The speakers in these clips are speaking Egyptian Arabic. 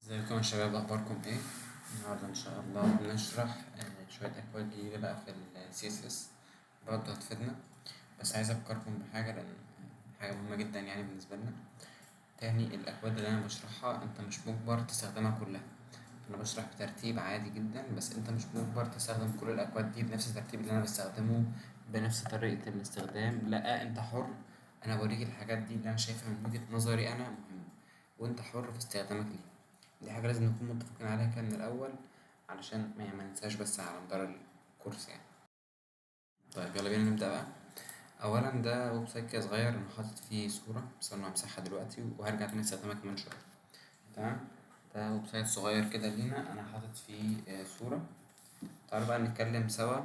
ازيكم يا شباب، اخباركم ايه؟ النهارده ان شاء الله بنشرح شوية اكواد جديدة بقى في ال CSS برضه هتفيدنا. بس عايز افكركم بحاجه، لان حاجة مهمة جدا يعني بالنسبة لنا. تاني، الاكواد اللي انا بشرحها انت مش مجبر تستخدمها كلها. انا بشرح بترتيب عادي جدا، بس انت مش مجبر تستخدم كل الاكواد دي بنفس الترتيب اللي انا بستخدمه، بنفس طريقه الاستخدام. لا، انت حر. انا بوريك الحاجات دي اللي انا شايفها من وجهه نظري انا مهمة، وانت حر في استخدامك ليها. دي حاجة لازم نكون متفقين عليها كده من الأول، علشان ما ننساش بس على مدار الكورس يعني. طيب يلا بينا نبدأ بقى. أولا ده website كده صغير أنا حاطط فيه صورة، بس أنا همسحها دلوقتي وهرجع تاني أستخدمها كمان شوية. تمام، ده website صغير كده لينا أنا حاطط فيه صورة. تعالوا بقى نتكلم سوا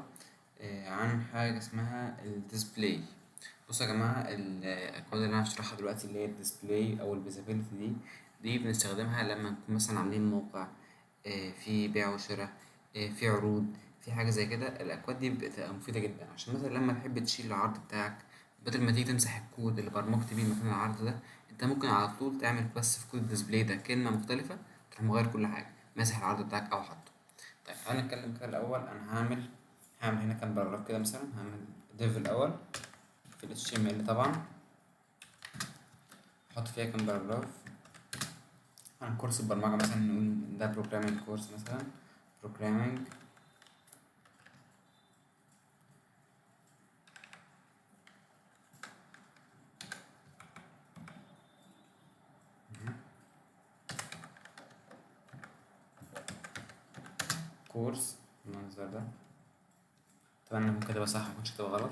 عن حاجة اسمها ال display. بصوا يا جماعة، الأكواد اللي أنا هشرحها دلوقتي اللي هي ال display أو ال visibility دي بنستخدمها لما نكون مثلا عاملين موقع فيه بيع وشراء، فيه عروض، في حاجة زي كده. الأكواد دي بتبقى مفيدة جدا، عشان مثلا لما تحب تشيل العرض بتاعك، بدل ما تيجي تمسح الكود اللي برمجت بيه مكان العرض ده، انت ممكن على طول تعمل بس في كود ال display ده كلمة مختلفة تروح مغير كل حاجة، ماسح العرض بتاعك أو حاطه. طيب تعالى نتكلم كده الأول. أنا هعمل هنا كام paragraph كده، مثلا هعمل div الأول في ال HTML، طبعا هحط فيها كام paragraph عن كورس البرمجة، مثلا نقول ده programming course مثلا، programming. course بالمنظر ده. طبعا انا ممكن كده صح، مكنتش كده غلط،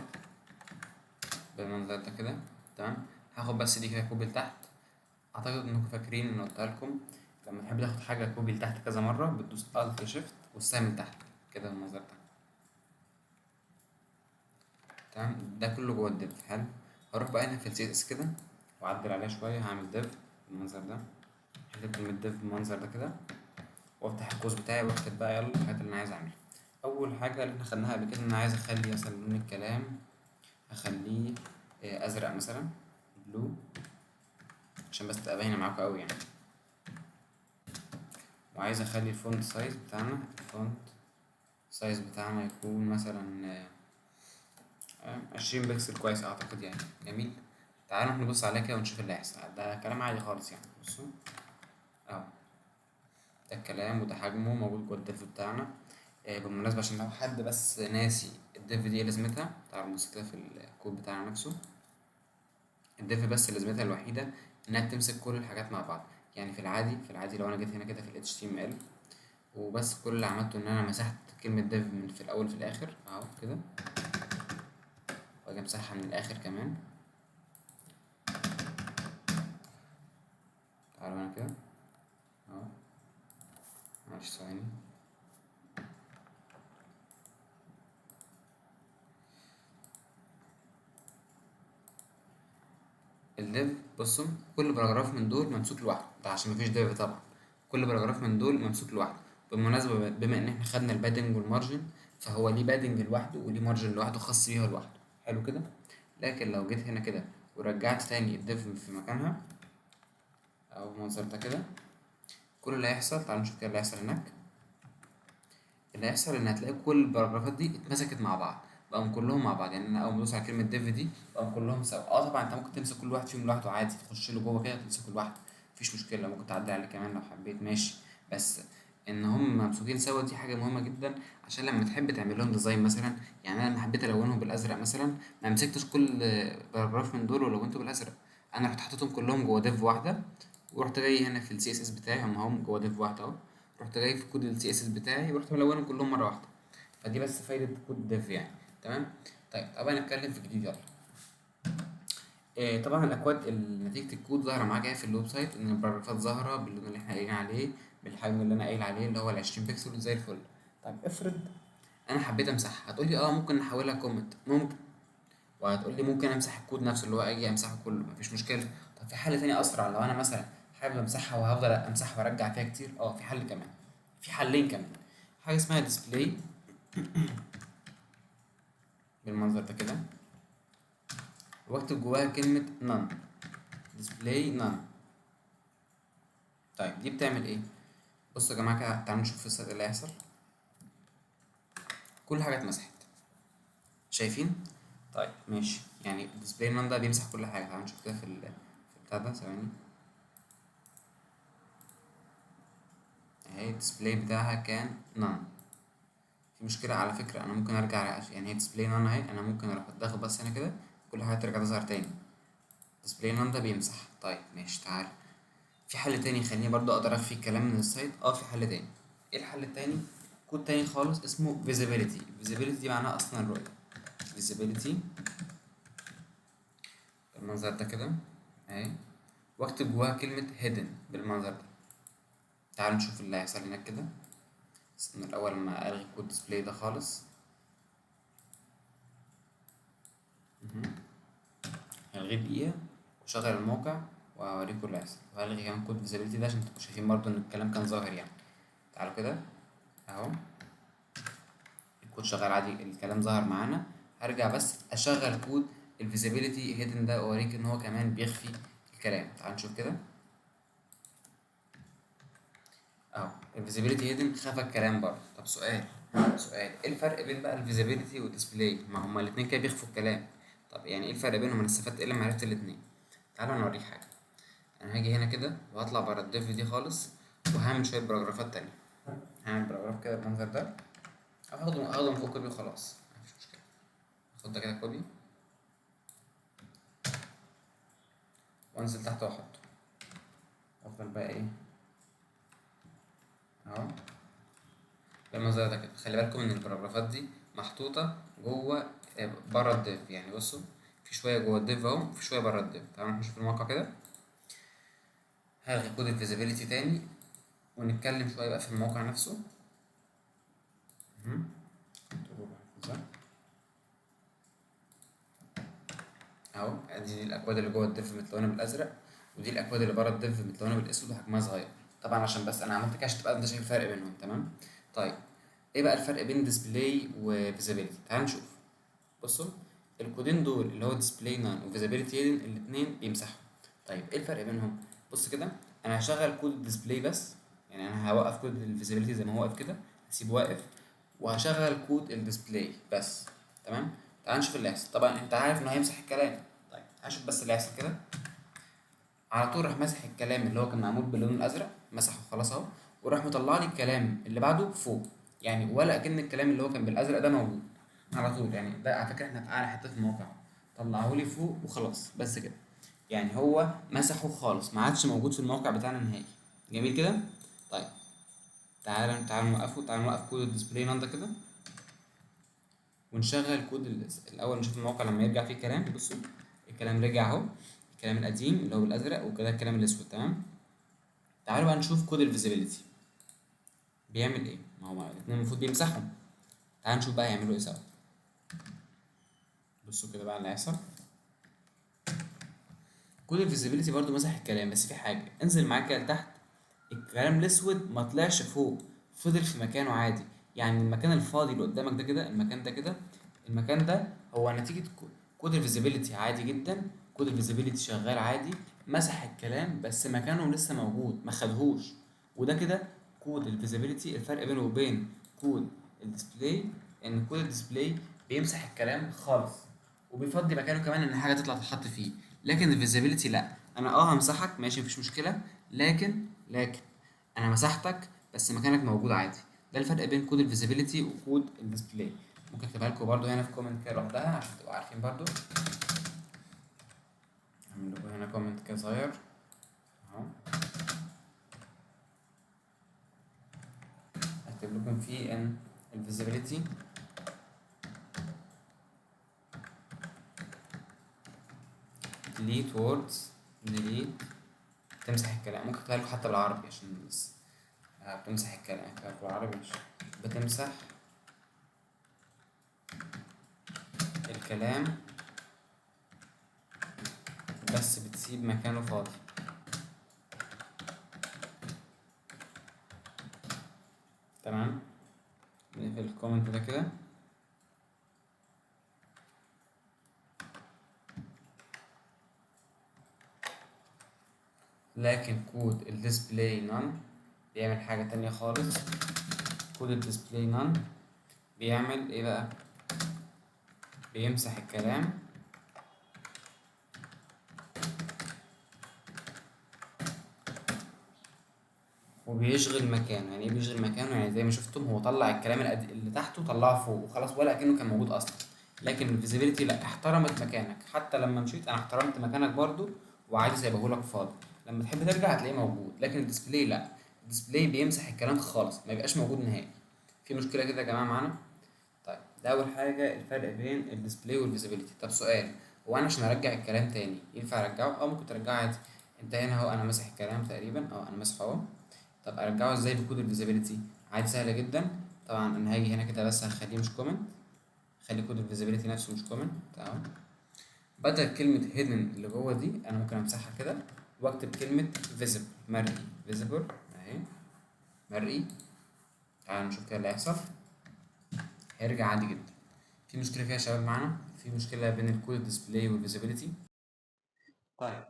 بالمنظر ده كده. تمام، هاخد بس دي كده copy لتحت. اعتقد انكم فاكرين ان قلت لكم لما تحب تاخد حاجة copy لتحت كذا مرة بتدوس Alt Shift والسهم لتحت كده بالمنظر ده. تمام، ده كله جوه ال div. حلو، هروح بقى هنا في ال CSS كده واعدل عليها شوية. هعمل div بالمنظر ده، هكتب كلمة div بالمنظر ده كده، وافتح القوس بتاعي واكتب بقى يلا الحاجات اللي انا عايز اعملها. اول حاجة اللي احنا خدناها قبل كده ان انا عايز اخلي مثلا لون الكلام اخليه ازرق مثلا، blue، عشان بس تبقى باينة معاكم قوي يعني. وعايز اخلي ال font size بتاعنا يكون مثلا 20 بكسل، كويس اعتقد يعني. جميل، تعالوا نبص عليها كده ونشوف اللي هيحصل. ده كلام عادي خالص يعني. بصوا اهو، ده الكلام وده حجمه موجود جوه ال div بتاعنا. بالمناسبة عشان لو حد بس ناسي ال div دي ايه لازمتها، تعالوا نبص كده في الكود بتاعنا نفسه. ال div بس لازمتها الوحيدة إنها بتمسك كل الحاجات مع بعض. يعني في العادي لو أنا جيت هنا كده في ال HTML وبس كل اللي عملته إن أنا مسحت كلمة div من في الأول في الآخر أهو كده، وأجي أمسحها من الآخر كمان. تعالوا هنا كده أهو، معلش ثواني. ال div بصوا كل paragraph من دول ممسوك لوحده، ده عشان مفيش div طبعا. كل paragraph من دول ممسوك لوحده. بالمناسبة بما إن إحنا خدنا ال padding وال margin، فهو ليه padding لوحده وليه margin لوحده خاص بيه لوحده. حلو كده. لكن لو جيت هنا كده ورجعت تاني ال div في مكانها أو المنظر ده كده، كل اللي هيحصل، تعالوا نشوف كده اللي هيحصل هناك. اللي هيحصل إن هتلاقي كل ال paragraph ات دي اتمسكت مع بعض، بقوا كلهم مع بعض. يعني أنا أول ما أدوس على كلمة div دي بقوا كلهم سوا. طبعا أنت ممكن تمسك كل واحد فيهم لوحده عادي، تخش له جوه كده تمسكه لوحده، مفيش مشكلة، ممكن تعدي عليه كمان لو حبيت، ماشي. بس إن هم ممسوكين سوا دي حاجة مهمة جدا، عشان لما تحب تعمل لهم design مثلا. يعني أنا لما حبيت ألونهم بالأزرق مثلا، ما مسكتش كل paragraph من دول ولونته بالأزرق، أنا رحت حطيتهم كلهم جوه div واحدة، ورحت جاي هنا في ال CSS بتاعي، هم هم جوه div واحدة أهو، رحت جاي في كود ال CSS بتاعي ورحت ملونهم كلهم مرة واحدة. فدي بس فايدة كود div يعني. تمام. طيب طبعا نتكلم في جديد يلا. طبعا الاكواد نتيجة الكود ظاهرة معاك اهي في ال website، ان ال paragraph ات ظاهرة باللون اللي احنا قايلين عليه، بالحجم اللي انا قايل عليه اللي هو ال 20 بكسل زي الفل. طيب افرض انا حبيت امسحها، هتقول لي ممكن نحولها comment، ممكن، وهتقول لي ممكن امسح الكود نفسه اللي هو اجي امسحه كله، مفيش مشكلة. طب في حل تاني اسرع، لو انا مثلا حابب امسحها وهفضل امسحها وارجع فيها كتير، في حل كمان، في حلين كمان، حاجة اسمها display بالمنظر ده كده، واكتب جواها كلمة none، display none. طيب دي بتعمل ايه؟ بصوا يا جماعة كده، تعالوا نشوف في ال site اللي هيحصل. كل حاجة اتمسحت، شايفين؟ طيب ماشي، يعني ال display none ده بيمسح كل حاجة. تعالوا نشوف كده في البتاع ده، ثواني، اهي ال display بتاعها كان none. في مشكلة على فكرة، أنا ممكن أرجع، يعني هي display none أهي، أنا ممكن أروح أضغط بس هنا كده كل حاجة ترجع تظهر تاني. display none ده بيمسح. طيب ماشي، تعال في حل تاني يخليني برضو أقدر أخفي الكلام من ال site. في حل تاني. إيه الحل التاني؟ كود تاني خالص اسمه visibility. visibility دي معناها أصلا الرؤية. visibility بالمنظر ده كده أهي، واكتب جواها كلمة hidden بالمنظر ده. تعالوا نشوف اللي هيحصل هناك كده. بس من الأول ما ألغي كود display ده خالص. هلغيه دقيقة وشغل الموقع وهوريكم اللي هيحصل. وهلغي كمان كود visibility ده عشان تبقوا شايفين برضو إن الكلام كان ظاهر يعني. تعالوا كده أهو، الكود شغال عادي، الكلام ظهر معانا. هرجع بس أشغل كود ال visibility hidden ده وأوريك إن هو كمان بيخفي الكلام. تعالوا نشوف كده أهو، ال visibility hidden خفى الكلام برضه. طب سؤال، إيه الفرق بين بقى ال visibility وال display؟ ما هما الاتنين كده بيخفوا الكلام. طب يعني إيه الفرق بينهم؟ أنا استفدت إيه لما عرفت الاتنين؟ تعالوا أنا أوريك حاجة. أنا هاجي هنا كده وهطلع بره ال div دي خالص، وهعمل شوية paragraph ات تانية. هعمل paragraph كده بالمنظر ده، أو هاخده من فوق copy وخلاص، مفيش مشكلة. هاخد ده كده copy وانزل تحت واحطه، وافضل بقى ايه اهو بالمنظر ده كده. خلي بالكم ان ال paragraph ات دي محطوطة جوه، بره ال div، يعني بصوا في شوية جوه ال div اهو، وفي شوية بره ال div. تعالوا نشوف الموقع كده. هلغي كود ال visibility تاني ونتكلم شوية بقى في الموقع نفسه. اهو ادي الاكواد اللي جوه ال div متلونه بالازرق، ودي الاكواد اللي بره ال div متلونه بالاسود وحجمها صغير. طبعا عشان بس انا عملت كده عشان تبقى انت شايف الفرق بينهم، تمام؟ طيب ايه بقى الفرق بين display و visibility؟ تعالوا نشوف. بصوا الكودين دول اللي هو display none و visibility hidden الاثنين بيمسحوا. طيب ايه الفرق بينهم؟ بص كده، انا هشغل كود display بس، يعني انا هوقف كود ال visibility زي ما هو واقف كده، هسيبه واقف، وهشغل كود ال display بس، تمام؟ تعال نشوف اللي هيحصل. طبعا انت عارف انه هيمسح الكلام. طيب هشوف بس اللي هيحصل كده. على طول راح مسح الكلام اللي هو كان معمول باللون الازرق، مسحه خلاص اهو، وراح مطلع لي الكلام اللي بعده فوق، يعني ولا اكن الكلام اللي هو كان بالازرق ده موجود على طول. يعني ده على فكرة احنا في اعلى حتة في الموقع، طلعه لي فوق وخلاص بس كده، يعني هو مسحه خالص، ما عادش موجود في الموقع بتاعنا نهائي. جميل كده. طيب تعالى نوقفه، تعالى نوقف كود ال display none ده كده، ونشغل كود الاول، نشوف الموقع لما يرجع فيه كلام. بصوا الكلام رجع اهو، الكلام القديم اللي هو بالازرق وكده الكلام الاسود، تمام؟ تعالوا بقى نشوف كود ال visibility بيعمل ايه. ما هو الاثنين المفروض بيمسحهم. تعالوا نشوف بقى هيعملوا ايه سوا. بصوا كده بقى اللي هيحصل. كود ال visibility برضو مسح الكلام، بس في حاجة، انزل معايا كده لتحت، الكلام الاسود ما طلعش فوق، فضل في مكانه عادي. يعني المكان الفاضي اللي قدامك ده كده، المكان ده كده، المكان ده هو نتيجة كود ال visibility عادي جدا. كود ال visibility شغال عادي، مسح الكلام بس مكانه لسه موجود، ما خدهوش. وده كده كود ال visibility. الفرق بينه وبين كود ال display ان كود ال display بيمسح الكلام خالص وبيفضي مكانه كمان ان حاجة تطلع تتحط فيه، لكن ال visibility لا، انا همسحك ماشي مفيش مشكلة، لكن انا مسحتك بس مكانك موجود عادي. ده الفرق بين كود ال visibility وكود ال display. ممكن اكتبها لكم برده هنا في comment كده لوحدها عشان تبقوا عارفين برده. هعمل لكم هنا comment كده صغير اهو، اكتب لكم فيه ان ال visibility delete words delete تمسح الكلام. ممكن اكتبها لكم حتى بالعربي عشان بس بتمسح الكلام، اكتبها لكم بالعربي مش بتمسح الكلام بس بتسيب مكانه فاضي. تمام، نقفل ال comment ده كده. لكن كود ال display none بيعمل حاجة تانية خالص. كود ال display none بيعمل ايه بقى؟ بيمسح الكلام وبيشغل مكانه. يعني ايه بيشغل مكانه؟ يعني زي ما شفتم هو طلع الكلام اللي تحته طلعه فوق وخلاص، ولا كأنه كان موجود اصلا. لكن ال visibility لا، احترمت مكانك، حتى لما مشيت انا احترمت مكانك برضو وعادي سايبهولك فاضي، لما تحب ترجع هتلاقيه موجود. لكن ال display لا، ال display بيمسح الكلام خالص، ما بيبقاش موجود نهائي. في مشكلة كده يا جماعة معانا؟ طيب ده اول حاجة، الفرق بين ال display وال visibility. طب سؤال، هو انا عشان ارجع الكلام تاني ينفع ارجعه؟ ممكن ترجعه عادي. انت هنا اهو انا ماسح الكلام تقريبا، انا ماسحه اهو. طب ارجعه ازاي بكود ال visibility؟ عادي سهلة جدا. طبعا انا هاجي هنا كده بس هخليه مش comment، خلي كود ال visibility نفسه مش comment اهو. بدل كلمة hidden اللي جوه دي انا ممكن امسحها كده واكتب كلمة visible، مرئي، visible اهي، مرئي. تعالوا نشوف كده اللي هيحصل. هيرجع عادي جدا. في مشكلة فيها يا شباب معانا؟ في مشكلة بين الكود display وال visibility؟ طيب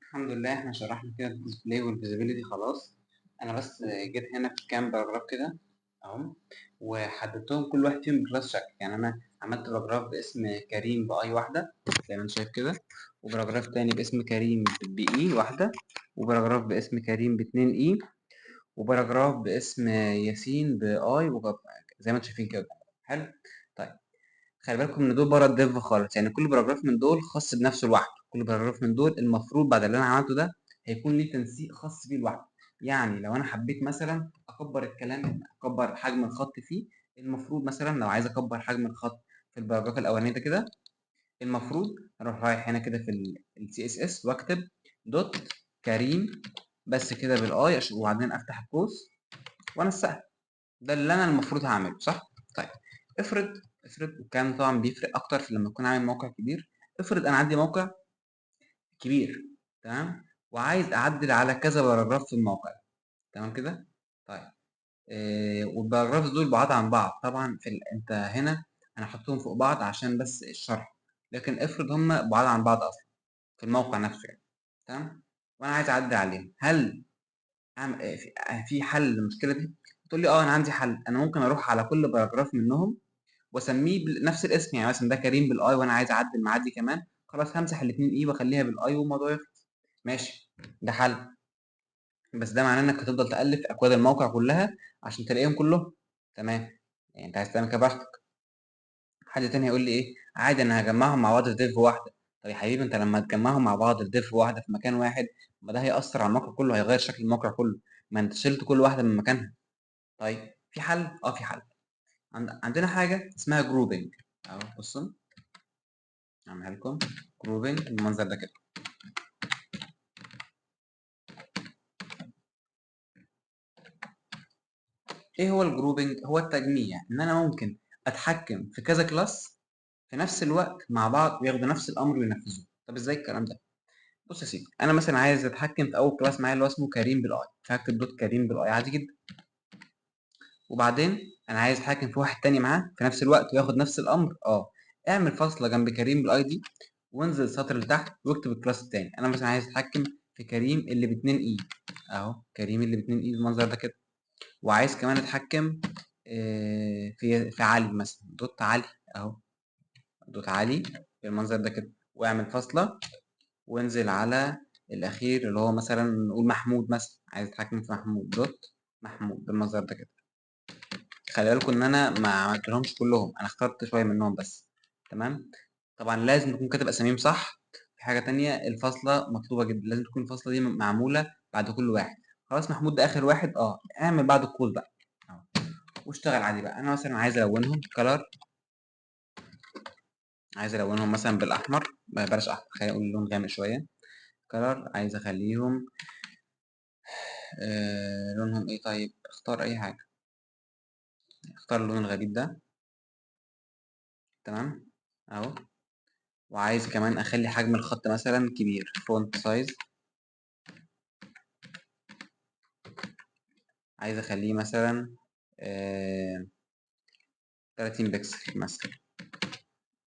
الحمد لله احنا شرحنا كده ال display وال visibility خلاص. انا بس جيت هنا في كام paragraph كده اهو، وحددتهم كل واحد فيهم ب class شكل. يعني انا عملت paragraph باسم كريم ب i واحدة زي ما انت شايف كده، و paragraph تاني باسم كريم ب e واحدة، و paragraph باسم كريم باتنين e، و paragraph باسم ياسين ب i، زي ما انتم شايفين كده. حلو. طيب خلي بالكم ان دول بره ال div خالص، يعني كل paragraph من دول خاص بنفسه لوحده، كل paragraph من دول المفروض بعد اللي انا عملته ده هيكون ليه تنسيق خاص بيه لوحده. يعني لو انا حبيت مثلا اكبر الكلام، اكبر حجم الخط فيه، المفروض مثلا لو عايز اكبر حجم الخط في ال paragraph الاولاني ده كده، المفروض اروح رايح هنا كده في ال CSS واكتب dot كريم بس كده بال i، وبعدين افتح القوس وانسقها. ده اللي انا المفروض هعمله، صح؟ طيب افرض والكلام طبعا بيفرق اكتر في لما اكون عامل موقع كبير. افرض انا عندي موقع كبير، تمام، وعايز اعدل على كذا paragraph في الموقع، تمام كده. طيب وال paragraphs دول بعاد عن بعض طبعا، في انت هنا انا حطيتهم فوق بعض عشان بس الشرح، لكن افرض هم بعاد عن بعض اصلا في الموقع نفسه يعني، تمام، وانا عايز اعدل عليهم. هل في حل للمشكلة دي؟ تقول لي انا عندي حل، انا ممكن اروح على كل paragraph منهم واسميه بنفس الاسم، يعني مثلا ده كريم بال i وانا عايز اعدل معاه دي كمان، خلاص همسح الاتنين e واخليها بال i والموضوع يخلص. ماشي، ده حل، بس ده معناه انك هتفضل تالف اكواد الموقع كلها عشان تلاقيهم كلهم، تمام؟ يعني انت عايز تعمل كده براحتك. حد تاني هيقول لي ايه؟ عادي انا هجمعهم مع بعض في div واحدة. طب يا حبيبي انت لما تجمعهم مع بعض في div واحدة في مكان واحد، ما ده هيأثر على الموقع كله، هيغير شكل الموقع كله، ما انت شلت كل واحدة من مكانها. طيب في حل؟ في حل. عندنا حاجة اسمها grouping اهو، بصوا اعملها لكم grouping بالمنظر ده كده. ايه هو ال grouping؟ هو التجميع، ان انا ممكن اتحكم في كذا class في نفس الوقت مع بعض وياخدوا نفس الامر وينفذوه. طب ازاي الكلام ده؟ بص يا سيدي، انا مثلا عايز اتحكم في اول class معايا اللي هو اسمه كريم بال i، فهكتب dot كريم بال i عادي جدا. وبعدين انا عايز اتحكم في واحد تاني معاه في نفس الوقت وياخد نفس الامر، اعمل فاصلة جنب كريم بال i دي وانزل سطر لتحت واكتب ال class التاني. انا مثلا عايز اتحكم في كريم اللي باتنين e، اهو كريم اللي باتنين e بالمنظر ده كده. وعايز كمان اتحكم، في علي مثلا، dot علي اهو، dot علي بالمنظر ده كده، واعمل فاصلة وانزل على الاخير اللي هو مثلا نقول محمود مثلا، عايز اتحكم في محمود، dot محمود بالمنظر ده كده. خلي بالكم ان انا ما عملتلهمش كلهم، انا اخترت شوية منهم بس، تمام. طبعا لازم تكون كاتب اساميهم صح. في حاجة تانية، الفاصلة مطلوبه جدا، لازم تكون الفاصلة دي معمولة بعد كل واحد. خلاص محمود ده اخر واحد، اعمل بعد القوس بقى اهو، واشتغل عادي بقى. انا مثلا عايز الونهم color، عايز الونهم مثلا بالاحمر، بلاش احمر، خلينا نقول لون غامق شوية. color عايز اخليهم، لونهم ايه؟ طيب اختار اي حاجة، اختار اللون الغريب ده، تمام اهو. وعايز كمان اخلي حجم الخط مثلا كبير، font size عايز اخليه مثلا، 30 بكسل مثلا.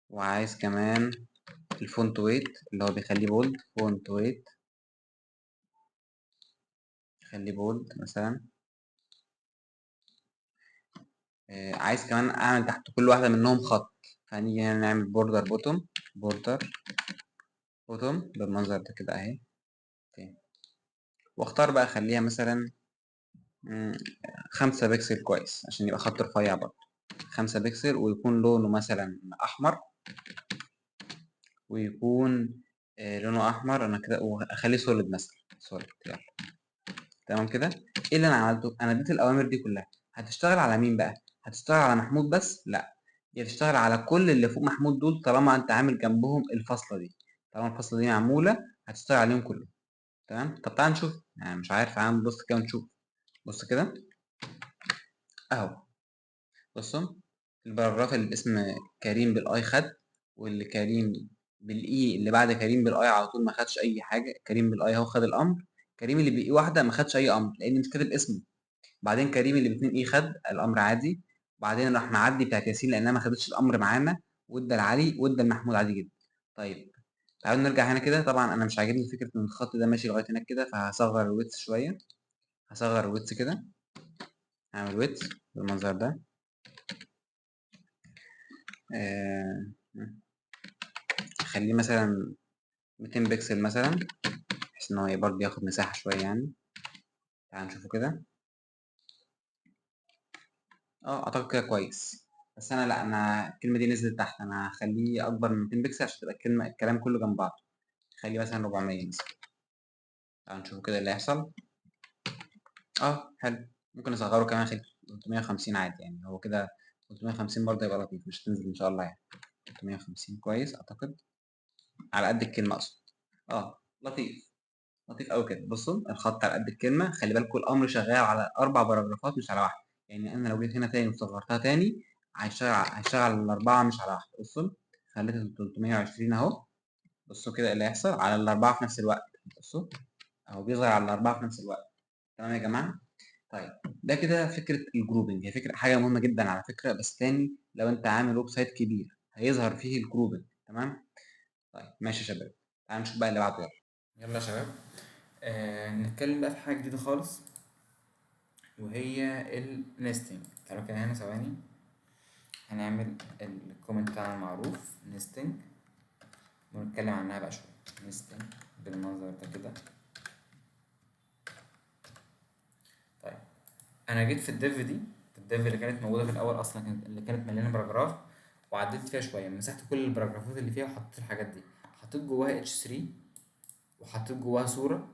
وعايز كمان ال font weight اللي هو بيخليه bold، font weight خليه bold مثلا. عايز كمان اعمل تحت كل واحدة منهم خط، فهنيجي هنا نعمل border bottom، border bottom بالمنظر ده كده اهي. okay، واختار بقى اخليها مثلا 5 بكسل كويس عشان يبقى خط رفيع برضه، 5 بكسل، ويكون لونه مثلا احمر، ويكون لونه احمر. انا كده واخليه solid مثلا، solid. يلا تمام كده. ايه اللي انا عملته؟ انا اديت الاوامر دي كلها. هتشتغل على مين بقى؟ هتشتغل على محمود بس؟ لا، دي هتشتغل على كل اللي فوق محمود دول، طالما انت عامل جنبهم الفاصلة دي، طالما الفاصلة دي معمولة هتشتغل عليهم كلهم. تمام. طب تعال نشوف، انا مش عارف اعمل، بص كده ونشوف. بص كده اهو، بصوا ال paragraph اللي باسم كريم بال I خد، واللي كريم بال E اللي بعد كريم بال I على طول ما خدش اي حاجة. كريم بال I اهو خد الامر، كريم اللي بال E واحدة ما خدش اي امر لان مش كاتب اسمه. بعدين كريم اللي باتنين E خد الامر عادي، بعدين راح معدي بتاعت ياسين لانها ما خدتش الامر معانا، وادى لعلي وادى لمحمود عادي جدا. طيب تعالوا نرجع هنا كده. طبعا انا مش عاجبني فكرة ان الخط ده ماشي لغاية هناك كده، فهصغر ال width شوية، هصغر ال width كده، هعمل width بالمنظر ده. خليه مثلا 200 بكسل مثلا، بحيث ان هو برضه ياخد مساحة شوية يعني. تعال نشوفه كده. اعتقد كده كويس. بس انا لا، انا الكلمة دي نزلت تحت، انا هخليه اكبر من 200 بكسل عشان تبقى الكلام كله جنب بعضه. خليه مثلا 400 مثلا. تعال نشوفه كده اللي هيحصل. حلو. ممكن اصغره كمان، اخليه 350 عادي يعني، هو كده 350 برضه يبقى لطيف، مش هتنزل ان شاء الله يعني. 350 كويس اعتقد، على قد الكلمة اقصد. لطيف، لطيف قوي كده. بصوا الخط على قد الكلمة. خلي بالكم الامر شغال على 4 باراجرافات مش على واحدة، يعني انا لو جيت هنا تاني وصغرتها تاني هيشتغل على ال4 مش على واحدة. بصوا خليتها 320 اهو. بصوا كده اللي هيحصل على ال4 في نفس الوقت. بصوا اهو بيظهر على ال4 في نفس الوقت. تمام يا جماعة؟ طيب ده كده فكرة ال grouping، هي فكرة حاجة مهمة جدا على فكرة، بس تاني لو انت عامل website كبير هيظهر فيه ال grouping. تمام؟ طيب ماشي يا شباب، تعالوا نشوف بقى اللي بعده. يلا يلا يا شباب، نتكلم بقى في حاجة جديدة خالص وهي ال nesting. تعالوا كده هنا ثواني، هنعمل ال comment بتاعنا المعروف nesting ونتكلم عنها بقى شوية. nesting بالمنظر ده كده. طيب انا جيت في ال div دي، في ال div اللي كانت موجودة في الاول اصلا، اللي كانت مليانة paragraph، وعدلت فيها شوية، مسحت كل ال paragraphات اللي فيها وحطيت الحاجات دي. حطيت جواها اتش 3، وحطيت جواها صوره،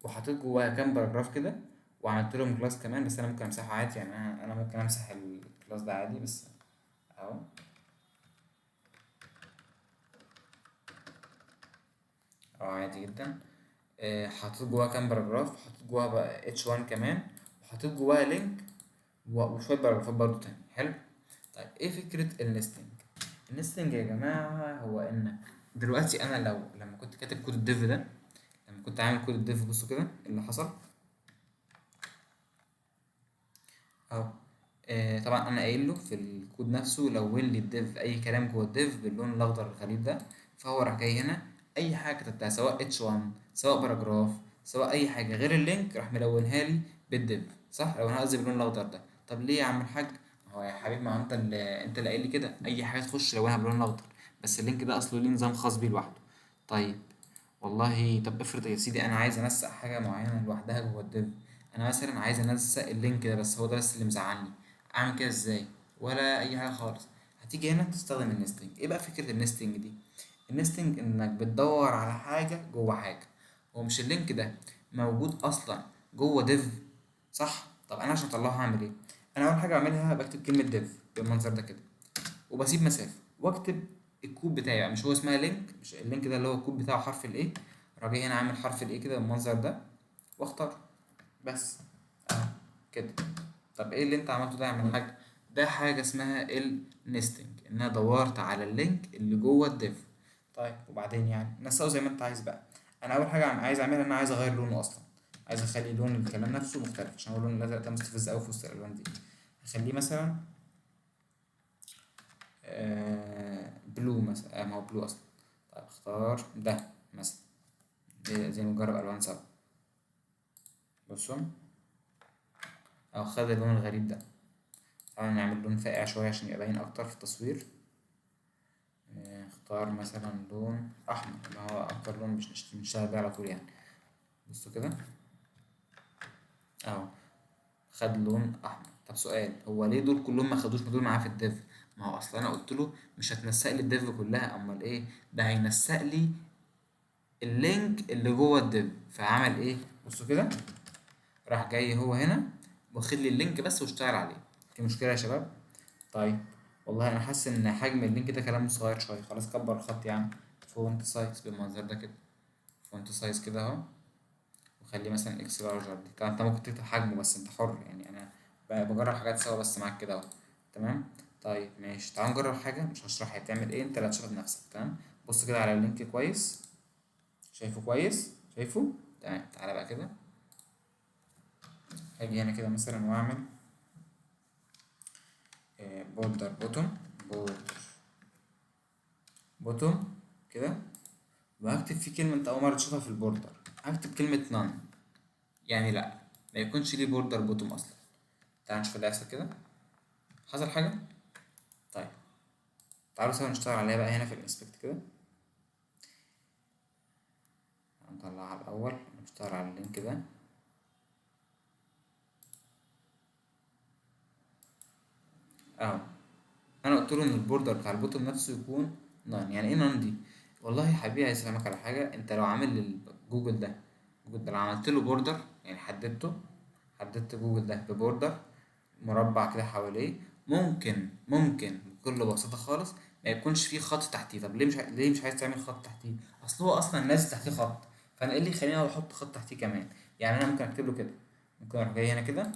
وحطيت جواها كام paragraph كده، وعملت لهم class كمان، بس انا ممكن امسحه عادي يعني، انا ممكن امسح ال class ده عادي، بس اهو. عادي جدا. حطيت جواها كام paragraph، حطيت جواها بقى اتش 1 كمان، وحطيت جواها link وشوية paragraphات برضو تاني. حلو. طيب ايه فكرة ال nesting؟ ال nesting يا جماعة هو انك دلوقتي انا لما كنت كاتب كود ال div ده، لما كنت عامل كود ال div، بصوا كده اللي حصل اهو. طبعا انا قايل له في الكود نفسه لون لي ال div اي كلام جوه ال div باللون الاخضر الغريب ده، فهو راح جاي هنا اي حاجة كتبتها سواء اتش 1 سواء paragraph سواء اي حاجة غير ال link راح ملونها لي بال div، صح؟ لونها قصدي باللون الاخضر ده. طب ليه يا عم الحاج؟ ما هو يا حبيبي ما هو انت اللي قايل لي كده، اي حاجة تخش لونها باللون الاخضر، بس ال link ده اصله ليه نظام خاص بيه لوحده. طيب والله طب افرض يا سيدي انا عايز انسق حاجة معينة لوحدها جوه ال div، انا مثلا عايز انسق ال link ده بس، هو ده بس اللي مزعلني، اعمل كده ازاي؟ ولا اي حاجة خالص. هتيجي هنا تستخدم ال nesting. ايه بقى فكرة ال nesting دي؟ ال nesting انك بتدور على حاجة جوه حاجة. هو مش ال link ده موجود اصلا جوه div، صح؟ طب انا عشان اطلعه هعمل ايه؟ انا اول حاجة بعملها بكتب كلمة div بالمنظر ده كده، وبسيب مسافة واكتب الكود بتاعي بقى، مش هو اسمها link، مش ال link ده اللي هو الكود بتاعه حرف ال A، راجع هنا عامل حرف ال A كده بالمنظر ده واختار بس اهو كده. طب ايه اللي انت عملته ده يا عم الحاج؟ ده حاجة اسمها ال nesting، ان انا دورت على ال link اللي جوه ال div. طيب وبعدين نسقه زي ما انت عايز بقى. انا اول حاجة عايز اعملها ان انا عايز اغير لونه اصلا، عايز اخلي لون الكلام نفسه مختلف عشان هو اللون الازرق ده مستفز قوي في وسط الالوان دي. هخليه مثلا، blue مثلا، ما هو blue اصلا. طيب اختار ده مثلا، زي ما نجرب الوان سوا بصوا اهو خد اللون الغريب ده. تعالى نعمل لون فاقع شوية عشان يبقى باين أكتر في التصوير. اختار مثلا لون أحمر اللي هو أكتر لون مش بنشتغل بيه على طول يعني. بصوا كده أهو خد لون أحمر. طب سؤال، هو ليه دول كلهم ما خدوش دول معاه في ال div؟ ما هو أصل أنا قلت له مش هتنسق لي ال div كلها، أمال إيه؟ ده هينسق لي ال link اللي جوه ال div. فعمل إيه؟ بصوا كده، راح جاي هو هنا واخد لي ال link بس واشتغل عليه. في مشكلة يا شباب؟ طيب والله أنا حاسس إن حجم ال link ده كلامه صغير شوية، خلاص كبر الخط يا عم، font size بالمنظر ده كده، font size كده أهو، وخليه مثلا X larger دي. طبعا أنت ممكن تكتب حجمه بس أنت حر يعني، أنا بجرب حاجات سوا بس معاك كده أهو. تمام؟ طيب ماشي، تعال نجرب حاجة مش هشرحها هي بتعمل إيه، أنت اللي هتشوفها بنفسك. تمام؟ بص كده على ال link كويس، شايفه كويس؟ شايفه؟ تمام. تعالى بقى كده هاجي هنا كده مثلا وأعمل border bottom، border bottom كده، وهكتب فيه كلمة أنت أول مرة تشوفها في ال border، هكتب كلمة none، يعني لأ ما يكونش ليه border bottom أصلا. تعال نشوف اللي هيحصل كده، حصل حاجة؟ طيب تعالوا سوا نشتغل عليها بقى هنا في ال inspect كده. هنطلعها الأول، نشتغل على ال link ده. أهو أنا قلت له إن ال border بتاع ال bottom نفسه يكون none. يعني إيه none دي؟ والله يا حبيبي عايز أفهمك على حاجة، أنت لو عامل لجوجل ده، جوجل ده لو عملت له border، يعني حددت جوجل ده ب border مربع كده حواليه، ممكن بكل بساطة خالص ما يكونش فيه خط تحتيه. طب ليه مش عايز تعمل خط تحتيه؟ أصل هو أصلا نازل تحتيه خط، فأنا إيه اللي يخليني أحط خط تحتيه كمان؟ يعني أنا ممكن أكتب له كده، ممكن أروح جاي هنا كده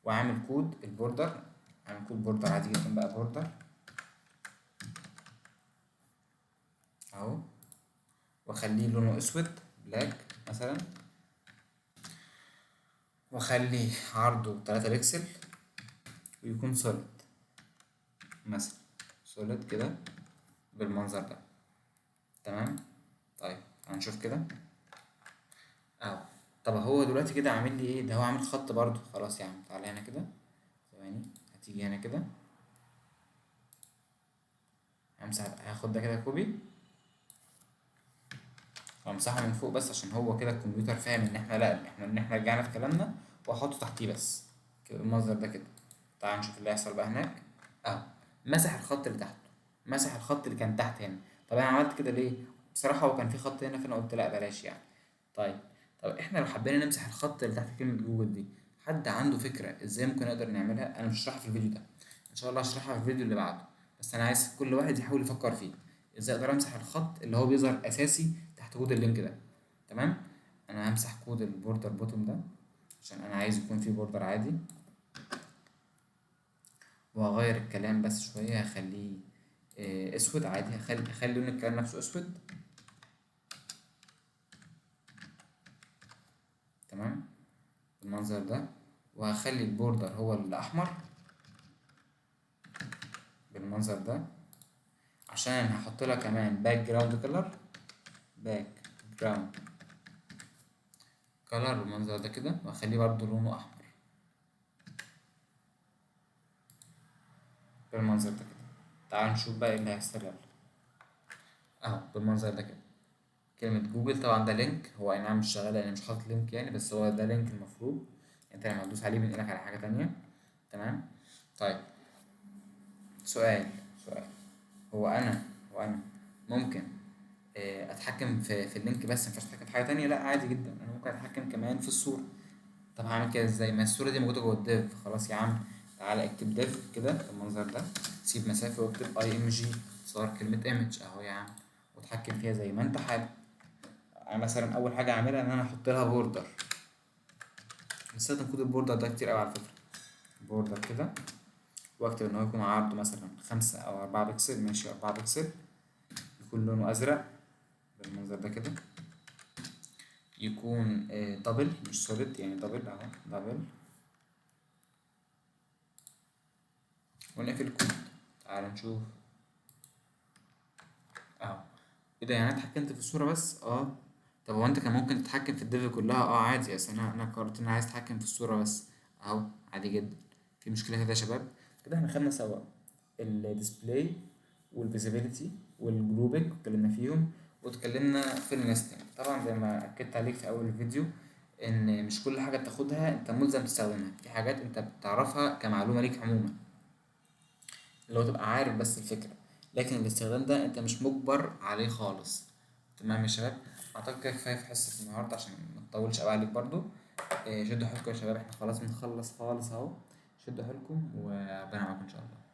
وأعمل كود ال border، أعمل كود border عادي جدا بقى، border أهو، وأخليه لونه أسود black مثلا، وأخليه عرضه 3 بكسل ويكون solid مثلا، solid كده بالمنظر ده. تمام؟ طيب هنشوف كده اهو. طب هو دلوقتي كده عامل لي ايه؟ ده هو عامل خط برضو. خلاص يا عم تعالى هنا كده ثواني، هتيجي هنا كده همسح، هاخد ده كده copy وامسحه من فوق بس عشان هو كده الكمبيوتر فاهم ان احنا لا، احنا ان احنا رجعنا في كلامنا، واحطه تحتيه بس كده بالمنظر ده كده. تعال نشوف اللي هيحصل بقى هناك اهو، مسح الخط اللي تحته، مسح الخط اللي كان تحت هنا. طب انا عملت كده ليه؟ بصراحة هو كان في خط هنا فانا قلت لا بلاش يعني. طيب طب احنا لو حبينا نمسح الخط اللي تحت كلمة جوجل دي، حد عنده فكرة ازاي ممكن نقدر نعملها؟ انا مش هشرحها في الفيديو ده، ان شاء الله هشرحها في الفيديو اللي بعده، بس انا عايز كل واحد يحاول يفكر فيه ازاي اقدر امسح الخط اللي هو بيظهر اساسي تحت كود ال link ده. تمام؟ انا همسح كود ال border bottom ده عشان انا عايز يكون فيه border عادي، وهغير الكلام بس شوية، هخليه اسود عادي، هخلي لون الكلام نفسه اسود. تمام؟ بالمنظر ده، وهخلي ال border هو الاحمر بالمنظر ده، عشان هحط لها كمان background color، background color بالمنظر ده كده، واخليه برضو لونه احمر بالمنظر ده كده. تعالوا نشوف بقى ايه اللي هيحصل. يلا اهو بالمنظر ده كده كلمة جوجل. طبعا ده link، هو اي نعم مش شغال لان مش حاطط link يعني، بس هو ده link المفروض انت لما تدوس عليه بينقلك على حاجة تانية. تمام؟ طيب سؤال، هو انا ممكن اتحكم في ال link بس، مينفعش اتحكم في حاجة تانية؟ لا عادي جدا، انا ممكن اتحكم كمان في الصورة. طب هعمل كده ازاي؟ ما الصورة دي موجودة جوه ال div. خلاص يا عم تعالى اكتب div كده بالمنظر ده، سيب مسافة واكتب img، صار كلمة image اهو يا عم، واتحكم فيها زي ما انت حابب. انا مثلا اول حاجة اعملها ان انا احط لها border، نستخدم كود ال border ده كتير قوي على فكرة، border كده، واكتب ان هو يكون عرضه مثلا 5 او 4 بكسل، ماشي 4 بكسل، يكون لونه ازرق بالمنظر ده كده، يكون double مش solid يعني double اهو double، ونقفل الكود. تعال نشوف اهو. ايه ده؟ يعني انا اتحكمت في الصورة بس؟ طب هو انت كان ممكن تتحكم في ال div كلها؟ اه عادي، اصل انا قررت ان انا عايز اتحكم في الصورة بس اهو، عادي جدا. في مشكلة كده يا شباب؟ كده احنا خدنا سوا ال display وال visibility وال grouping اتكلمنا فيهم، واتكلمنا في ال nesting. طبعا زي ما اكدت عليك في اول الفيديو ان مش كل حاجة بتاخدها انت ملزم تستخدمها، في حاجات انت بتعرفها كمعلومه ليك عموما اللي هو تبقى عارف بس الفكرة، لكن الاستخدام ده انت مش مجبر عليه خالص. تمام يا شباب؟ اعتقد كده كفاية في حصة النهارده عشان ما نطولش قوي عليك برضو. شدوا حيلكم يا شباب، احنا خلاص بنخلص خالص اهو، شدوا حيلكم وربنا معاكم ان شاء الله.